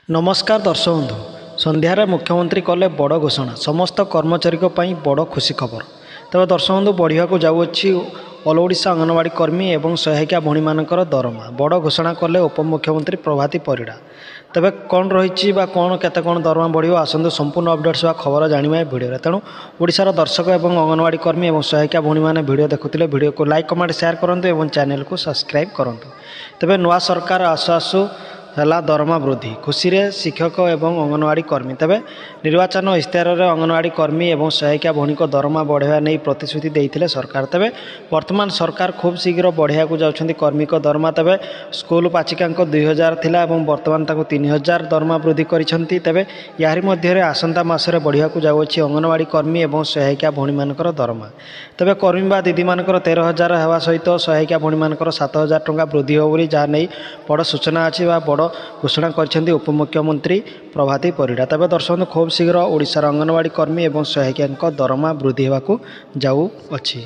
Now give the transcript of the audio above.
ନମସ୍କାର ଦର୍ଶକ ବନ୍ଧୁ, ସନ୍ଧ୍ୟାରେ ମୁଖ୍ୟମନ୍ତ୍ରୀ କଲେ ବଡ଼ ଘୋଷଣା, ସମସ୍ତ କର୍ମଚାରୀଙ୍କ ପାଇଁ ବଡ଼ ଖୁସି ଖବର। ତେବେ ଦର୍ଶକ ବନ୍ଧୁ, ବଢ଼ିବାକୁ ଯାଉଅଛି ଅଲ୍ ଓଡ଼ିଶା ଅଙ୍ଗନବାଡ଼ି କର୍ମୀ ଏବଂ ସହାୟିକା ଭଉଣୀମାନଙ୍କର ଦରମା। ବଡ଼ ଘୋଷଣା କଲେ ଉପମୁଖ୍ୟମନ୍ତ୍ରୀ ପ୍ରଭାତୀ ପରିଡ଼ା। ତେବେ କ'ଣ ରହିଛି ବା କ'ଣ କେତେ କ'ଣ ଦରମା ବଢ଼ିବ, ଆସନ୍ତୁ ସମ୍ପୂର୍ଣ୍ଣ ଅପଡ଼େଟ୍ସ ବା ଖବର ଜାଣିବା ଏ ଭିଡ଼ିଓରେ। ତେଣୁ ଓଡ଼ିଶାର ଦର୍ଶକ ଏବଂ ଅଙ୍ଗନବାଡ଼ି କର୍ମୀ ଏବଂ ସହାୟିକା ଭଉଣୀମାନେ ଭିଡ଼ିଓ ଦେଖୁଥିଲେ ଭିଡ଼ିଓକୁ ଲାଇକ୍, କମେଣ୍ଟ, ସେୟାର କରନ୍ତୁ ଏବଂ ଚ୍ୟାନେଲକୁ ସବସ୍କ୍ରାଇବ୍ କରନ୍ତୁ। ତେବେ ନୂଆ ସରକାର ଆସୁ ଆସୁ ହେଲା ଦରମା ବୃଦ୍ଧି, ଖୁସିରେ ଶିକ୍ଷକ ଏବଂ ଅଙ୍ଗନବାଡ଼ି କର୍ମୀ। ତେବେ ନିର୍ବାଚନ ଇସ୍ତାହାରରେ ଅଙ୍ଗନବାଡ଼ି କର୍ମୀ ଏବଂ ସହାୟିକା ଭଉଣୀଙ୍କ ଦରମା ବଢ଼ାଇବା ନେଇ ପ୍ରତିଶ୍ରୁତି ଦେଇଥିଲେ ସରକାର। ତେବେ ବର୍ତ୍ତମାନ ସରକାର ଖୁବ୍ ଶୀଘ୍ର ବଢ଼ାଇବାକୁ ଯାଉଛନ୍ତି କର୍ମୀଙ୍କ ଦରମା। ତେବେ ସ୍କୁଲ ପାଚିକାଙ୍କ 2000 ଥିଲା ଏବଂ ବର୍ତ୍ତମାନ ତାକୁ 3000 ଦରମା ବୃଦ୍ଧି କରିଛନ୍ତି। ତେବେ ଏହାରି ମଧ୍ୟରେ ଆସନ୍ତା ମାସରେ ବଢ଼ିବାକୁ ଯାଉଅଛି ଅଙ୍ଗନବାଡ଼ି କର୍ମୀ ଏବଂ ସହାୟିକା ଭଉଣୀମାନଙ୍କର ଦରମା। ତେବେ କର୍ମୀ ବା ଦିଦିମାନଙ୍କର 13,000 ହେବା ସହିତ ସହାୟିକା ଭଉଣୀମାନଙ୍କର 7000 ଟଙ୍କା ବୃଦ୍ଧି ହେବ ବୋଲି ଯାହା ନେଇ ବଡ଼ ସୂଚନା ଅଛି ବା ବଡ଼ ଘୋଷଣା କରିଛନ୍ତି ଉପମୁଖ୍ୟମନ୍ତ୍ରୀ ପ୍ରଭାତୀ ପରିଡ଼ା। ତେବେ ଦର୍ଶକ, ଖୁବ୍ ଶୀଘ୍ର ଓଡ଼ିଶାର ଅଙ୍ଗନବାଡ଼ି କର୍ମୀ ଏବଂ ସହାୟିକାଙ୍କ ଦରମା ବୃଦ୍ଧି ହେବାକୁ ଯାଉଅଛି।